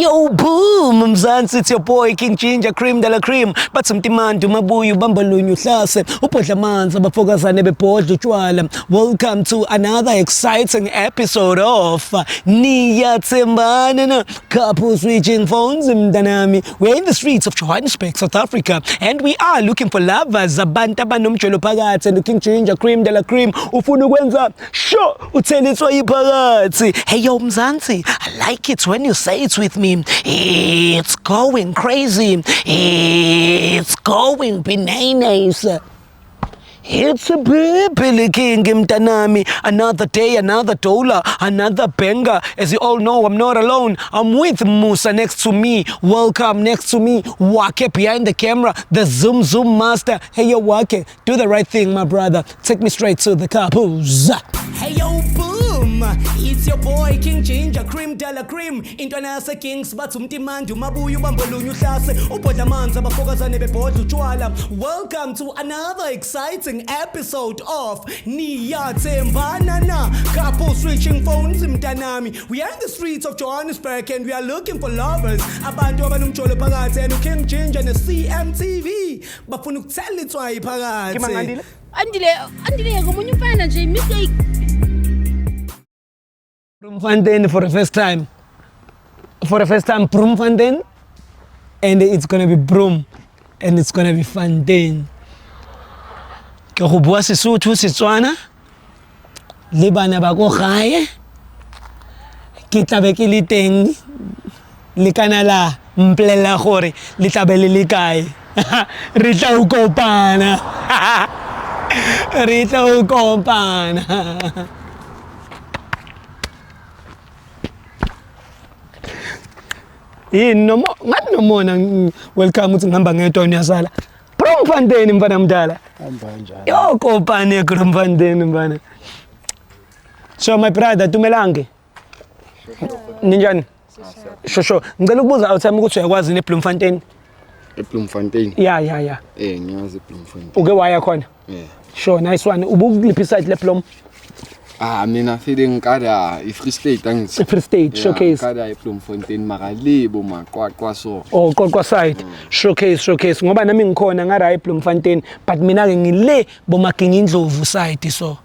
Yo, boom, Mzansi, it's your boy King Ginger Cream de la Cream. Bathi mtimandi umabuya ubamba lunye uhlase ubhodla amanzi abafokazane bebhodla utshwala. Welcome to another exciting episode of Niyathembana na Couple Switching Phones mntanami. We're in the streets of Johannesburg, South Africa, and we are looking for lovers, abantu abanomjolo phakathi and King Ginger Cream de la Cream ufuna ukwenza sure uthela itswayi phakathi. Hey yo Mzansi, I like it when you say it with me. It's going crazy. It's going bananas. It's a Billy King mntanami. Another day, another dollar, another banger. As you all know, I'm not alone. I'm with Musa next to me. Welcome next to me. Wake behind the camera, the Zoom Zoom master. Hey yo, Wake, do the right thing, my brother. Take me straight to the couples. Hey yo, boom! It's your boy King Ginger Cream de la Cream. Intwana yase Kings bathi umtimandi umabuya ubambo lunye uhlase ubhodla amanzi abafokazane bebhodla utshwala. Welcome to another exciting episode of Niyathembana na Couple Switching Phones mntanami. We are in the streets of Johannesburg and we are looking for lovers. Abantu abanomjolo phakathi and King Ginger ne CMTV bafuna ukuthela itswayi phakathi. Ngimangandile? Andile, Andile ngomunye umfana nje mistake. Bloemfontein for the first time. For the first time, Bloemfontein, and it's gonna be Broom, and it's gonna be Fontein. Ke go bua Sesotho, Setswana, le bana ba ko gae. Ke tlabe ke le teng, le kana la mpolelela gore le tlabe le le kae. Re tla o kopana. Re tla o kopana. Yini noma ngathi nomona welcome uthi ngihamba ngedwa uyasala. Bloemfontein mfana mdala. Hamba kanjani? Yo kopane Bloemfontein mfana. So my brother Tumelange. Ninjani? Shosho, ngicela ukubuza awuthami ukuthi uyakwazi ne Bloemfontein? eBloemfontein. Yeah. Ngiyazi eBloemfontein. Uke waya khona? Eh. Sure, nice one. Ubukuliphi side le Bloem? Ah, mina fele ngikada iFree State angithi. Free State showcase. Ngikada eBloemfontein mara lebo maqwaqwa so. Oh, Qoqwa side. Showcase ngoba nami ngikhona ngara eBloemfontein, but mina ke ngile boMaginga Indlovu side so.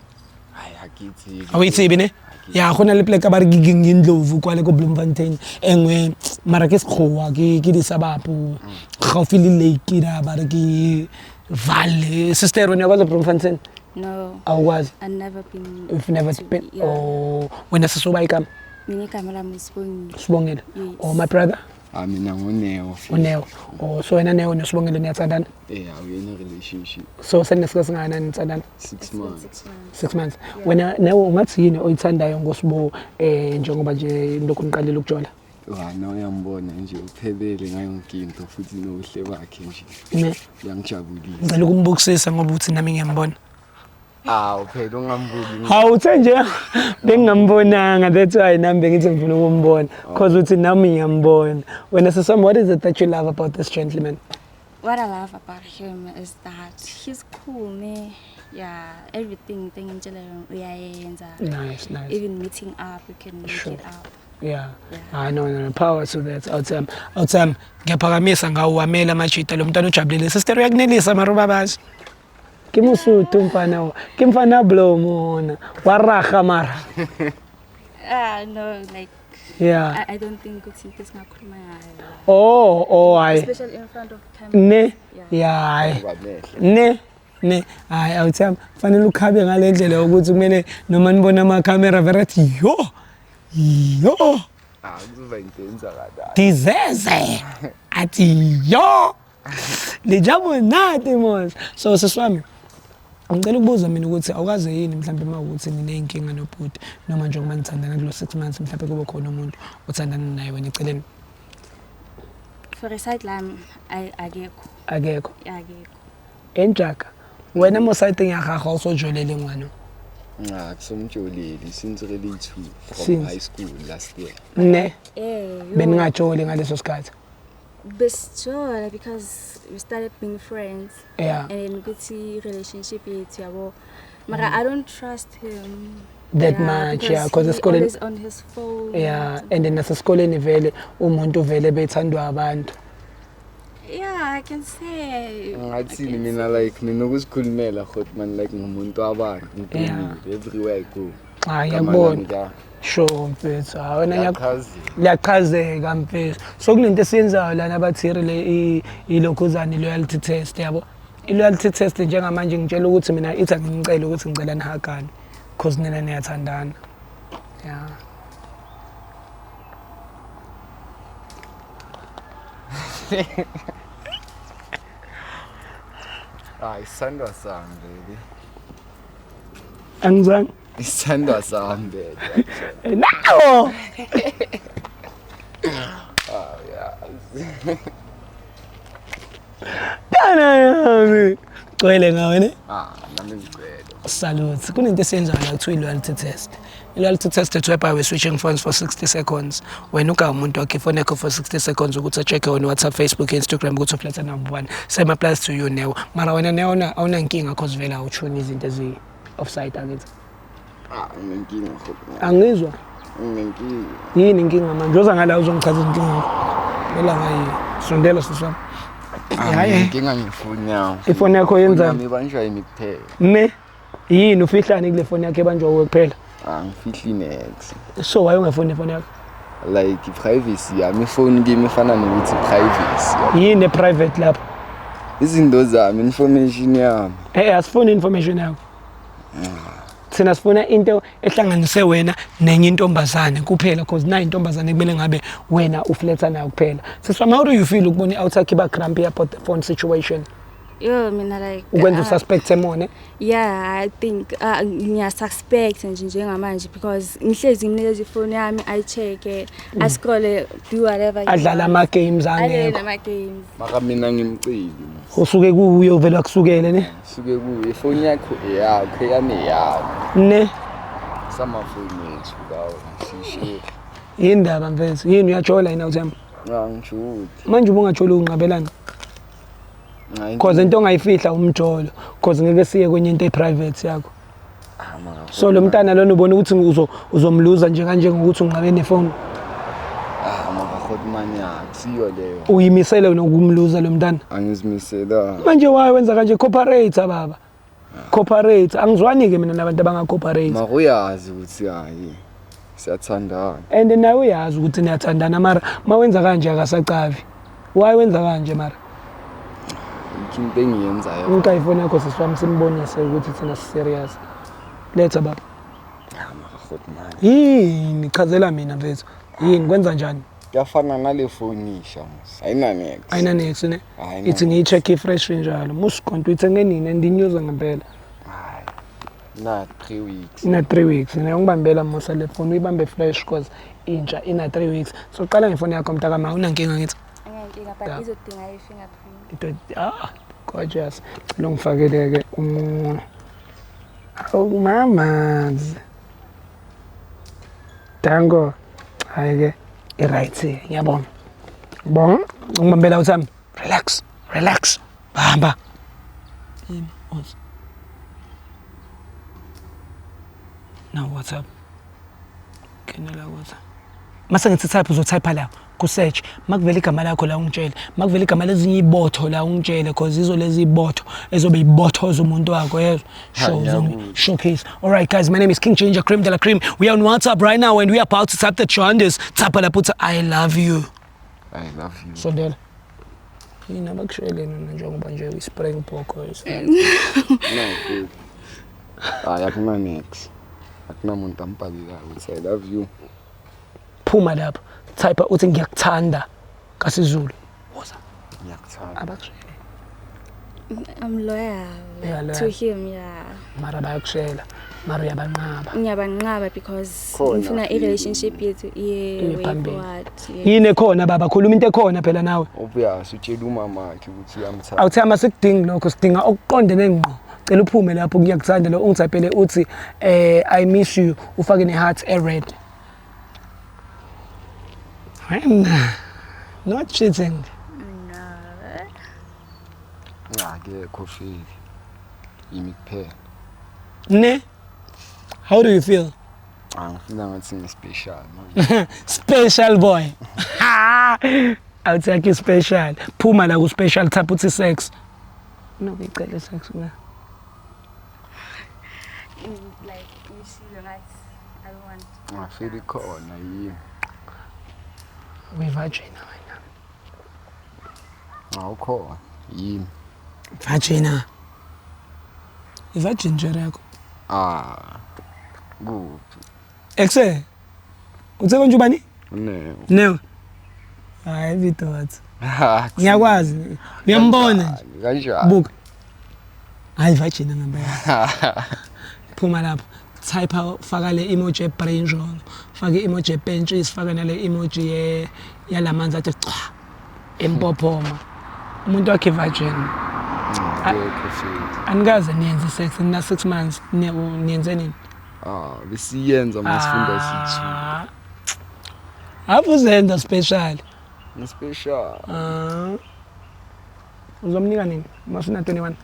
Hayi akithi. Awuyitsebi ne? Ya go na le plek ba re ke Ginga Indlovu kwa le ko Bloemfontein engwe mara ke sekgowa ke disabapo gaufi le lake da ba re ke Vale. Sister wena uyakwazi Bloemfontein? No, Awukwazi. I've never been. You've never to- been. Yeah. Oh, wena sisuba igama Mina igama lami uSibongile. Sibongile. Yes. Oh my brother Ah, mina ngoNeo. uNeo. Oh so wena Neo noSibongile niyathandana. We in a relationship. So senesikhathi singakanani nithandana? 6 months. 6 months. 6 months. Wena Neo ungathi yini oyithandayo ngoSibo njengoba nje lokhu niqalile ukujola? Wa na uyambona nje uphelele ngayo yonke into futhi nobuhle bakhe nje. Ne. Uyangijabulisa. Ngicela ukumbukisisa ngoba uthi nami ngiyambona. Ah, uphela ungambuki. Hawu uthe nje bengingambonanga, that's why nami bengithi ngifuna ukumbona cause uthi nami ngiyambona. Wena siswami, what is it that you love about this gentleman? What I love about him is that he's cool, ne? Yeah, everything ngimtshela yona uyayenza. Nice, nice. Even meeting up, we can make Sure. it up. Yeah. Yeah. Ah no, power to that. Awutham ngiyaphakamisa ngawamela amajita lo mntwana ujabulile. Sister uyakunelisa marubabazi. Ke mosotho mfana o. Ke mfana Blomona. Wa raga mara. Ah, no, like Yeah. I don't think ukuthi into esingakhuluma ngayo. Oh, hayi. Especially in front of camera. Ne. Yeah. Yeah, hayi. Kwamehlo. Ne hayi awutham fanele ukhabe ngale ndlela yokuthi kumele noma nibona amakhamera verathi yo yo Ah, kuzoba into enzakalayo. dizeze athi yo le ja monate mos. So siswami ngicela ukubuza mina ukuthi awukaze yini mhlawumbe uma ukuthi niney'nkinga nobhuti noma njengoba nithandana kulo 6 months mhlawumbe kube khona umuntu othandana naye wena eceleni? For a side lami akekho. Akekho. Akekho. Enjaka wena mo siteng ya gago o so jolele ngwana? Ah, kusomjoleli since re le 2 from Since. high school last year. Ne Yo. beningajoli ngaleso sikhathi? Besijola because we started being friends. Yeah. And then ukuthi relationship yethu yabo Mara I don't trust him That much, yeah, 'cause he esikoleni- always on his phone. Yeah, and then nasesikoleni vele umuntu vele bethandwa abantu. Yeah, I can say. Ngathini mina, like mina ukuzikhulumela hot man, like ngumuntu wabantu, ngidumile everywhere I go. Hayi, Igama ngiyakubona. lami Sure mfethu, hayi wena liyachazeka. Liyachazeka mfethu. So kunento esiyenzayo lana abathiri le ilokhuzane i-loyalty test yabo. I-loyalty test njengamanje ngitshela ukuthi mina ithi angicele ukuthi ngicela nihagane cause nina niyathandana. Yeah. Hayi, isandwa sami baby. Angizange. Isandwa sami baby. Nawo. Oh yeah. Dana yami. Gcwele ngawe ne? Ah, nami ngigcwele. Salute. Kunento esiyenzayo la kuthiwa i-loyalty test. I-loyalty test is whereby we're switching phones for 60 seconds. Wena uga umuntu wakhe ifoni yakho for 60 seconds ukuthi a-check on WhatsApp, Facebook, Instagram ukuthi ufletha number one. Same applies to you Neo. Mara wena Neo awunankinga cause vele awuchuni izinto ezi offside angithi. Ah, nginenkinga hot man. Angizwa. Nginenkinga. Yini inkinga manje? Uza ngala uzongichaza inkinga yakho. Vela ngayi. Sondela siswami. Ah, Hayi. nginenkinga ngefoni yami. Ifoni yakho yenzani? Yami ibanjwa yimi kuphela. Ne? Yini ufihlani kule foni yakho ebanjwa uwe kuphela? Ah, ngifihli nex. So why ungafoni ifoni yakho? Like i-privacy yami, ifoni kimi ifana nokuthi privacy. Yini e-private lapho? Izinto zami, information yami. Eh, asifuni information yakho. Thina sifuna into ehlanganise wena nenye intombazane kuphela cause nayi intombazane kumele ngabe wena ufletha nayo kuphela. Siswami, how do you feel ukubona i-outie yakho iba grumpy about the phone situation? Yo, mina like Ukwenza ususpect emone? Yeah, I think ngiya-suspect nje njengamanje because ngihlezi ngimnikeza ifoni yami ayi-check-e, ascrolle, do whatever he Adlala wants. ama-games Adlale angekho. nama-games. Mara mina ngimcili. Usuke kuye uvela kusukele ne? Suke kuye ifoni yakho eyakho, eyami eyami. Ne? Samafoni ethu lawo sishe. Yini ndaba mfethu? Yini uyajola yini awuthemba? Angijoli. Manje ubungajoli unqabelana? Cause into ongayifihla umjolo, cause ngeke siye kwenye into e-private yakho. So lo mntana lona ubona ukuthi uzomluza nje kanje ngokuthi unqabe nefoni. Ah, mara hot man akusiyo leyo. Uyimisele nokumluza lo mntana. Angizimisela. Manje waye wenza kanje? Cooperate baba. Cooperate. Angizwani ke mina nabantu abanga-cooperate. Mara uyazi ukuthi hayi siyathandana. And nawe uyazi ukuthi niyathandana mara mawenza kanje akasacavi. Why wenza kanje mara? Ikho into engiyenzayo. Nika ifoni yakho sisi wami simbonise ukuthi thina serious. Letha baba. Ah, mara hot man. Yini chazela mina mfethu. Yini kwenza njani? Kuyafana nale foni isha mos. Ayina nex. Ayina nex ne? Ayina. Ithi ngiyi-check i-fresh njalo. Musikonto uyithenge nini and inyuza ngempela. Na 3 weeks. Ina 3 weeks. Mina ngibambela musa le phone uyibambe fresh cause intsha ina 3 weeks. So qala ngefoni yakho mntakama awunankinga ngithi. Anginankinga but Yeah. izodinga i-fingerprint. Into ah gorgeous. Cela ungifakele ke umunwe. Awu mama. Dango. Hayi ke i-right ngiyabonga. Ngibonga. Ngibambela uthami. Relax. Relax. Bamba. Yini? What's Now WhatsApp. Ngena la WhatsApp. Mase ngithi type uzotype la ku search. Makuvela igama lakho la ungitshele. Makuvela igama lezinye ibotho la ungitshele cause izo lezi ibotho ezobe ibotho zomuntu wakho yezwa. Show ngiyakuzwa. showcase. All right guys, my name is King Ginger Cream de la Cream. We are on WhatsApp right now and we are about to type the jaundice. Type la put I love you. I love you. Sondela. Yini abakushele nina njengoba nje i-springbok No, good. Hayi akuna nex. Akunamuntu ambhalelayo ukuthi I love you. Phuma lapho. Type uthi ngiyakuthanda kaSizulu. Woza. Ngiyakuthanda. Abakushele. I'm loyal, Yeah, loyal. to him, yeah. Mara bayakushela. Mara uyabanqaba. Ngiyabanqaba because Khona ngifuna feeling. i-relationship yethu iye Iye way phambili. forward. Yeah. Yini ekhona baba khuluma into ekhona phela nawe. Obvious utshela umama wakhe ukuthi uyamthanda. Awuthi asikudingi lokho sidinga okuqondene ngqo. Cela uphume lapho ngiyakuthanda lo ungithaphele uthi I miss you ufake ne heart e red. Wena not cheating. Akekho feli. Yimi kuphela. Ne? How do you feel? Ah, ngifila ngathi ngi-special manje. Special boy. Awuthi yakhe special. Phuma la ku special type uthi sex. No, ngicela sex na. Like ngishilo ngathi I don't want. Ngafeel ikhona yimi. We vagina wena. Awukhona yimi. Vagina. I-virgin nje yakho. Ah. Kuphi? Ekse. Uthe konje ubani? Ne. No. Hayi vidot. Ngiyakwazi. Uyambona nje. Kanjani? Buka. Hayi vagina ngempela. Phuma lapho. Type faka le emoji e-brain roll. Faka i-emoji epentshisi, faka nale emoji ye yalamanzi athi cha. Empophoma. Umuntu wakhe virgin. Akekho futhi. Anikaze niyenze sex nina 6 months niyenze nini? Ah, besiyenza masifunda sithu. Ah. Apho uzenza special. Special. Ah. Uzomnika nini? Masuna 21.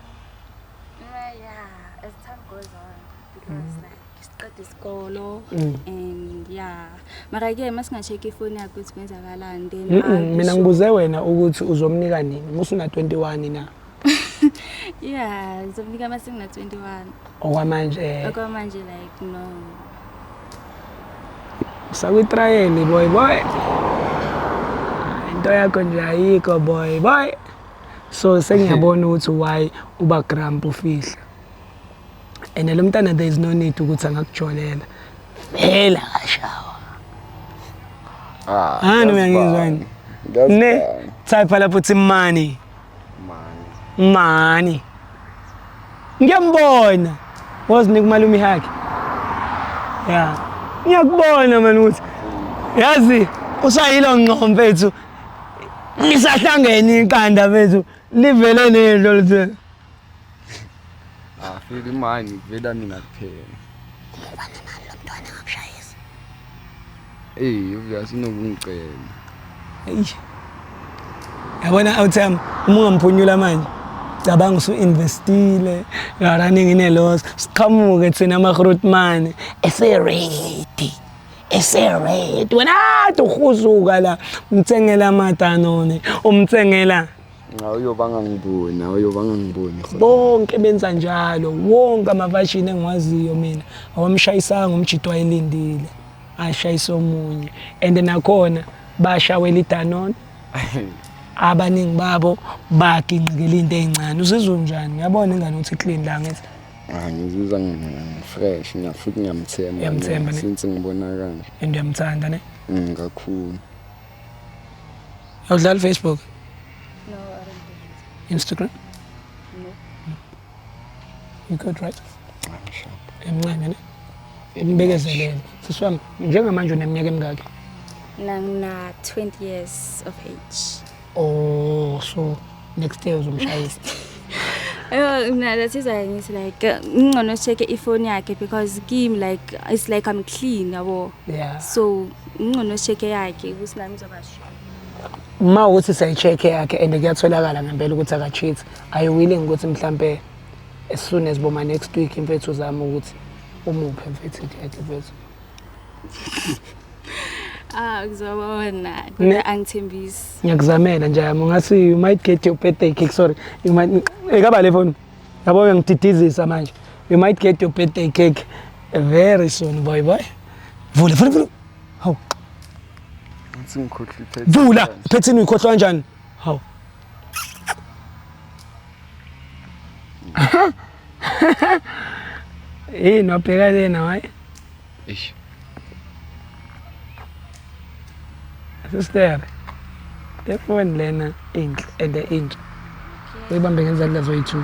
Yeah, as time goes on because like siqeda isikolo and yeah. Mara ke masinga-check ifoni yakhe ukuthi kwenzakalani then I'll be Mina sure. ngibuze wena ukuthi uzomnika nini? Musuna 21 na. Yeah, ngizomnika masingina 21. Okwamanje Okwamanje like no. usakwitrayeli boy boy. Into yakho nje ayikho boy boy. So sengiyabona ukuthi why uba grump ufihla. And lo mntana there is no need ukuthi angakujolela. Vela kashawa. Ah. Ah, noma uyangizwa yini? Ne type lapho uthi money. Mani. Mani. Ngiyambona. Wazinika umalume yakhe. Yeah. Ngiyakubona man ukuthi yazi usayilo ngqo mfethu. Lisahlangene iqanda mfethu. Livele nedlo lithi. Ah, feel imani kuvela mina kuphela. Mntwana ngakushayisa. Eh, obvious unokungicela. Eyi. Yabona awutham uma ungamphunyula manje. Cabanga usu-investile, you are running in a loss. Siqhamuke thina ama-grootman ese-ready. Ese-ready. Wena ade uhuzuka la, umthengela amadanone, umthengela Awuyoba ngangiboni, awuyoba ngangiboni. bonke benza njalo. Wonke amavashini engiwaziyo mina awamshayisanga umjito wayelindile. Ashayisa omunye. And nakhona bashawela idanone. Abaningi babo baginqikela into ey'ncane. Uzizwa unjani? Uyabona ingane ukuthi clean la ngithi. Ah, ngizizwa ngi-fresh, futhi ngiyamthemba. Uyamthemba, ne? Since ngibona kanje. And uyamthanda ne? Kakhulu. Awudlali Facebook, No, I don't do it. Instagram? No. You good, right? Ah, sharp. Emncane ne? Umbekezelele. Sisi wami, njengamanje uneminyaka emingaki? Mina ngina 20 years of age. Oh, so next year uzomshayisa. Ayo mina that is why ngithi like ngcono check ifoni yakhe because kimi like it's like I'm clean yabo. Yeah. So ngcono check yakhe ukuthi nami ngizoba sure. Uma ukuthi siyayi-check yakhe and kuyatholakala ngempela ukuthi aka-cheat, are you willing ukuthi mhlampe as soon as boma next week mfethu uzame ukuthi umuphe mfethu yakhe mfethu? Ah, ngizobona. Ne- Angithembisi. Ngiyakuzamela nje yami ungathi you might get your birthday cake sorry you might ekaba le phone yabo uyangididizisa manje you might get your birthday cake very soon boy boy. Vula vula vula. Hawu Ngathi ngikhohlwe iphethe. vula phethini uyikhohlwa kanjani? Hawu. Yini wabheka lena hayi? Eish. Sister. Le phone lena inhle and intsha. Uyibambe ngezandla zoyi-2.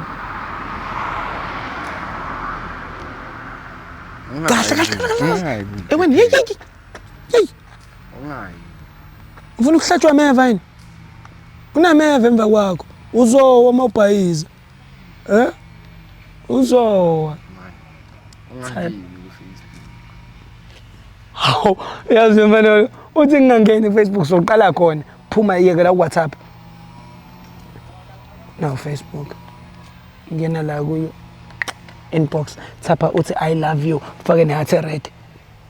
Kahle kahle kahle kahle. Eweni hey hey hey. Ungayi. Ufuna ukuhlatshwa ameva yini? Kunameva emva kwakho. Uzowa uma ubhayiza. Eh? Uzowa. Ungangeni ku-Facebook. Hawu, yazi mfana uthi ngingangeni ku-Facebook soqala khona. Phuma iyeke la ku-WhatsApp. No Facebook. Ngena la kuyo. Inbox thapha uthi I love you, ufake ne-heart red.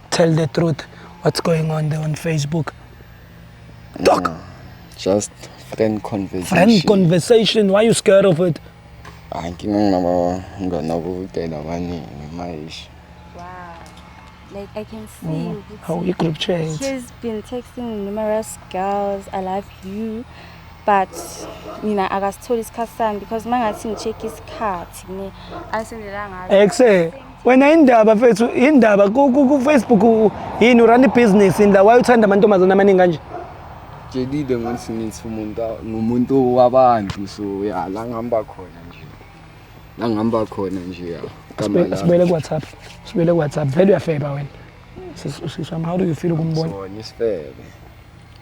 Tell the truth, what's going on there on Facebook? Talk. Just friend conversation. Friend conversation, why you scared of it? Hayi, inkinga nginabangani bokudela abaningi manje. Wow. Like I can see ukuthi How i-group chat. he's been texting numerous girls, I love you, but mina akasitholi isikhathi sami because mangathi ngi-check isikhathi ne asendela ngaso. Ekse wena indaba fethu, indaba ku-Facebook yini, urun ibhizinisi inda, why uthanda amantombazane amaningi kanje? Tshelile ngokuthi ngithi umuntu ngumuntu wabantu, so ya, la ngihamba khona nje. La ngihamba khona nje ya. Igama lami. Sibuyele ku-WhatsApp, sibuyele ku-WhatsApp. Vele uyafeba wena. Sisi wami, how do you feel ukumbona? Sona isifebe.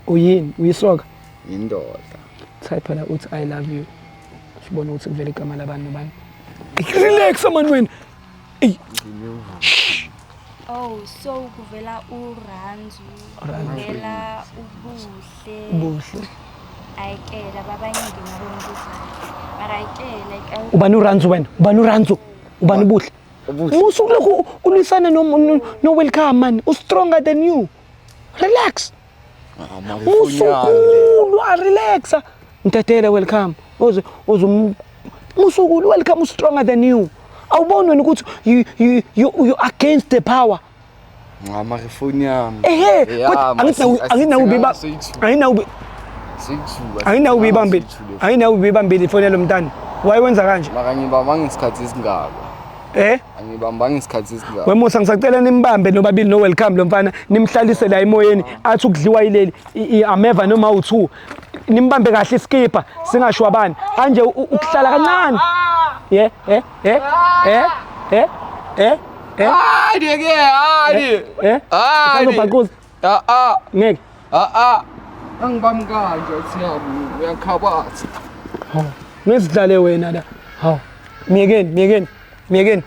Uyini, uyisoka? Indoda. Type la uthi I love you, sibone ukuthi kuvele igama labani nobani. Relax man wena. Eyi. Oh, so kuvela uRanzu, Ranzu. Kuvela uBuhle. Buhle. Ayikela babaningi ngabona ukuthi mara ayikela like Ubani uRanzu wena? Ubani uRanzu? Ubani uBuhle? Ubuhle. Musu kulokhu ulwisana no Welcome man, u-stronger than you. Relax. Ah, mara ifoni yami le. Musukulwa, relaxa. Mtetele Welcome, uze uze musukulu Welcome stronger than you. Awuboni wena ukuthi you against the power? Ah, mara ifoni yami. Ehe. Ya, Kodwa anginawu anginawu anginawu bibambile, anginawu bibambile ifoni yalo mntana. Why wenza kanje? Mara ngibambanga isikhathi esingaka. Eh. Angibambanga isikhathi esingaka. Wemusa, ngisacela nimbambe nobabili no Welcome lo mfana, nimhlalise la emoyeni, athi ukudliwa yileli ameva noma u2, nimbambe kahle iskipa singashwabani anje ukuhlala kancane. Ye eh eh eh eh eh eh. Hayi ke, hayi. Eh. Hayi. Usazobhaquza? Ah ah. Ngeke. Ah ah. Angibami kanje athi yabo uyakhabatha. Hawu, ngizidlale wena la. Hawu, miyekeni, miyekeni, miyekeni.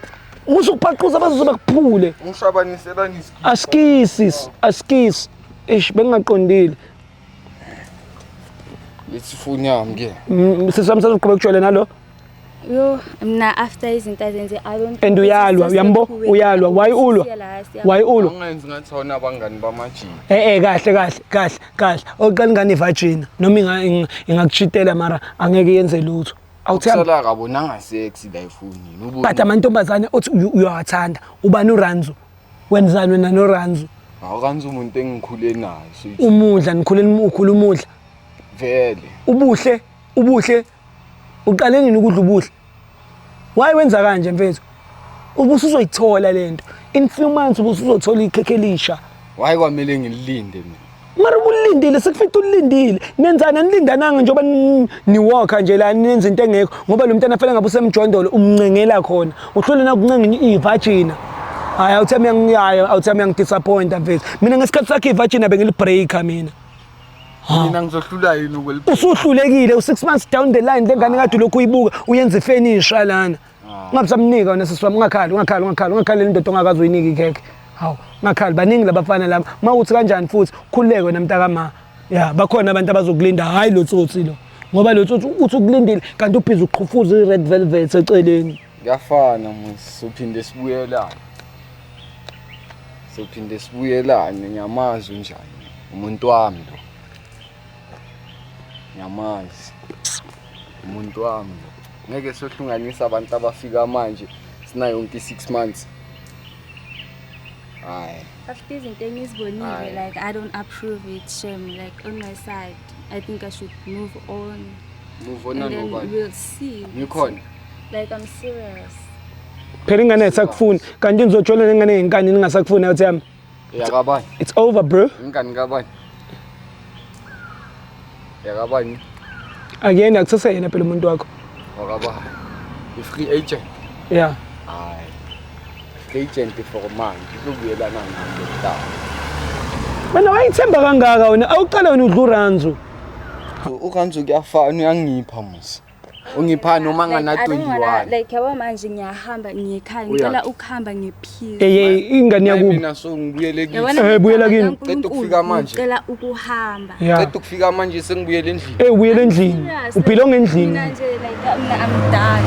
Usukubhaquza bazoze bakuphule. Ungishabaniselani iskipa? Asikisi, asikisi. Eish, bengingaqondile. Lethi ifoni yami ke. Sisi wami, sazoqhubeka ukujwayela nalo? Yo, mina after izinto azenze I don't And uyalwa, uyambo? Uyalwa, why ulwa? Why ulwa? Angenzi ngathi awuna abangani bamajini. Eh eh, kahle kahle kahle kahle. Oqala ingane ivagina noma ingakuchitela mara angeke yenze lutho. Awuthemba. Kusala kabonanga sex la efonini. Ubona. But amantombazane othi uyawathanda. Ubani uRanzu? Wenzani wena noRanzu? Awukanzi umuntu engikhule naye. So Umudla nikhule, ukhula umudla. Vele. Ubuhle, ubuhle. Uqale nini ukudla ubuhle? Why wenza kanje mfethu? Ubusuzoyithola lento. In few months ubusuzothola ikhekhe elisha. Why kwamele ngilinde mina? Mara ubulindile, sekufica ulindile. Nenzani, anilindananga njengoba niwalka nje la nenza into engekho, ngoba lo mntana fanele ngabe usemjondolo umncengela khona. Uhlule nakuncenga ivagina. Hayi, awuthami yangiyayo, awuthami yangidisappoint mfethu. Mina ngesikhathi sakhe ivagina bengilibreaker mina. Mina ngizohlula yini ukweli? Usuhlulekile, u6 months down the line lengane kade lokhu uyibuka uyenza ifenisha lana. Ungabe samnika wena sisi wami, ungakhali, ungakhali, ungakhali, ungakhali indoda ongakazi uyinike ikhekhe. Hawu, ungakhali, baningi labafana laba. Mawuthi kanjani futhi khululeke wena mntakama. Ya, bakhona abantu abazokulinda, hayi lo tsotsi lo. Ngoba lo tsotsi uthi ukulindile kanti ubhizi uqhufuza i-red velvet eceleni. Kuyafana mos, sophinde sibuyelane. Sophinde sibuyelane, ngiyamazi unjani. Umuntu wami lo. Ngiyamazi. Umuntu wami lo. Ngeke sohlunganisa abantu abafika manje sinayo yonke 6 months. Hayi. After izinto engizibonile, Aye. like I don't approve it, shame. Like on my side, I think I should move on. Move on And then nobani. we'll see. Ngikhona. Like I'm serious. Phela ingane ayisakufuni, kanti nizojola nengane ngenkani ningasakufuni awuthi yami. Yakabani? It's over bro. Ingane kabani? Yakabani? Akuyena, akusese yena phela umuntu wakho. Wakabani? I-free agent. Yeah. Hayi. Free agent for manje izobuyelana nami lokutawa. Wena wayithemba kangaka wena, awuqala wena udla uRanzu. URanzu kuyafana, uyangipha mos. Ungipha noma ngana Like, I don't wanna, 21. like yabo manje ngiyahamba ngiyekhaya, Uya. ngicela ukuhamba ngepeace. Eye ingane yakubo. Mina so ngibuyele kithi. Yabona Eh, buyela ngigama kini. likaNkulunkulu, Qeda ukufika manje. Ngicela ukuhamba. Yeah. Qeda ukufika manje sengibuyele endlini. Eh, ubuyele endlini. Serious, Ubhilonga like, endlini. Mina nje like mina I'm done.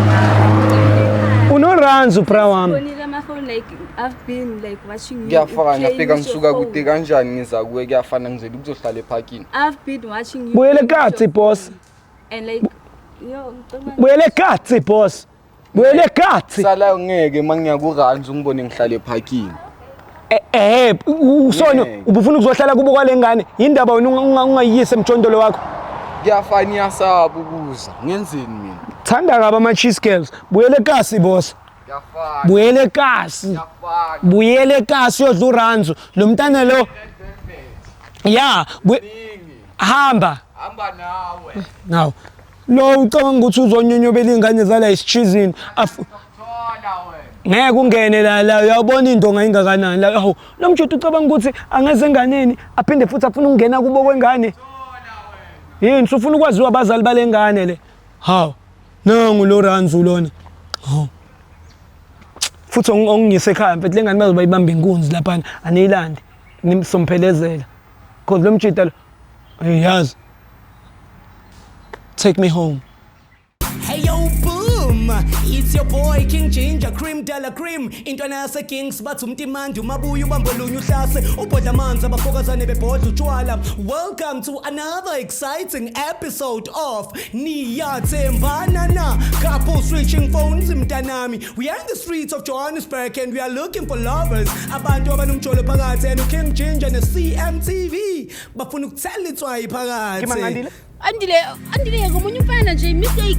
Ngicela ekhaya. Unoranzu. uranzu bra wami. Bonile amafoni, like I've been like watching you. Kuyafana, playing fika with your ngisuka phone. kude kanjani ngiza kuwe, kuyafana ngizele ukuzohlala ephakini. I've been watching you. Buyele play with kathi, your boss. phone. And like, yo, ngicabanga- Buyele kathi, boss. Buyele kathi. Sala ngeke mangiya kuRanzi ungibone ngihlale ephakini. Usona Ngeke. ubufuna ukuzohlala kubo kwale ngane. Yindaba wena ungayiyise emjondolo wakho. Kuyafana, iyasaba ukuza. Ngenzeni mina? Thanda kabi ama cheese girls. Buyele kasi, boss. Kuyafana. Buyele kasi. Kuyafana. Buyele kasi uyodla uranzu. Lo mntana lo ya hamba. Hamba nawe. Naw. Lo ucabanga ukuthi uzonyonyobela ingane zala isichizini. Thola wena. Ngeke ungene la la, uyabona indonga ingakanani la. Hawu, lo mjita ucabanga ukuthi angeze enganeni aphinde futhi afune ukungena kubo kwengane. Yini usufuna ukwaziwa abazali bale ngane le? Hawu, nangu lo Ranzu lona. Hawu, futhi ongiyise ekhaya mfethu, le ngane bazoba ibamba inkunzi laphana, aniyilandi nimsomphelezela cause lo mjita lo, hey, yazi, take me home. Hey yo, boom! It's your boy King Ginger Cream de la Cream. Intwana yase Kings bathi umtimandi umabuya ubambolunye uhlase ubhodla amanzi abafokazane bebhodla utshwala. Welcome to another exciting episode of Niyathembana Na. Couple switching phones mntanami. We are in the streets of Johannesburg and we are looking for lovers. Abantu abanomjolo phakathi and King Ginger ne CMTV bafuna ukuthela itswayi phakathi. Andile, Andile, ngomunye umfana nje, mistake.